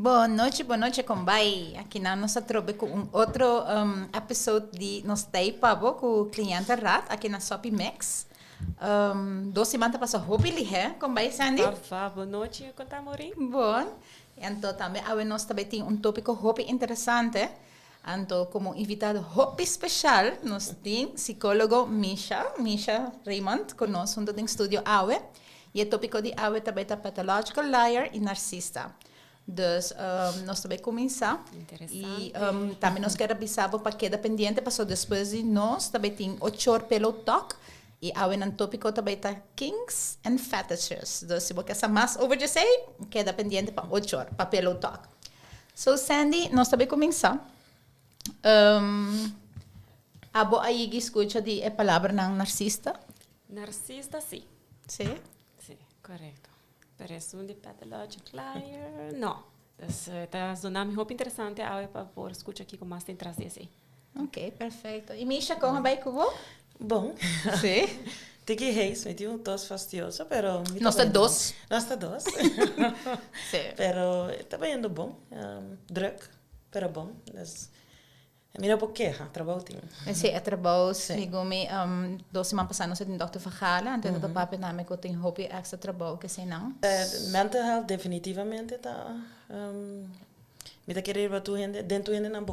Bon nochi, bon nochi, kon bai? Aki nan nos atrobe ku un otro episode di Nos Tei Pa Bo ku Cliëntenraad aki na Soppy Mix. 2 siman ta pasa hopi lihé. Kon bai, Sandy? Va, bon nochi, kon ta, Maureen? Bon. Anto tambe awe nos tambe tin un tópiko hopi interesante. Anto komo invitado hopi spesial nos tin psikólogo Misha, Misha Raymond, ku nos huntu den studio awe. I e tópiko di awe tambe ta pathological liar i narsista. Dus nos tambe kuminsá. Interesante. I tambe nos ke avisá pa keda pendiente, paso despues di nos tambe tin 8 or Pillow Talk. I awe nan tópiko tambe ta kinks and fetishes. Dus si bo ke sa mas over esei, keda pendiente pa 8 or, pa Pillow Talk. So Sandy, nos tambe kuminsá. Abo a yega skucha di e palabranan narsista? Narsista, si. Si? Si, korekto. Pero esun di pathological liar, no. Dus ta zona mi hopi interesante awe pa por skucha aki ku mas tin tras di esei. Ok, perfekto. I Misha, kon ta bai ku bo? Bon. Si? Tiki hees, mi tin un tos fastioso, pero mi Nos ta dos. Nos ta dos. Pero ta bayendo bon. Druk, pero bon. Dus, mi no por keha, trabou tin. Si, e trabou, segun mi, 2 siman pasá nos tin dokter Vergala, anto mm papia name ku tin hopi extra trabou ku eseinan. Mental health definitivamente ta mi ta kere riba tur hende, den tur hende nan boka.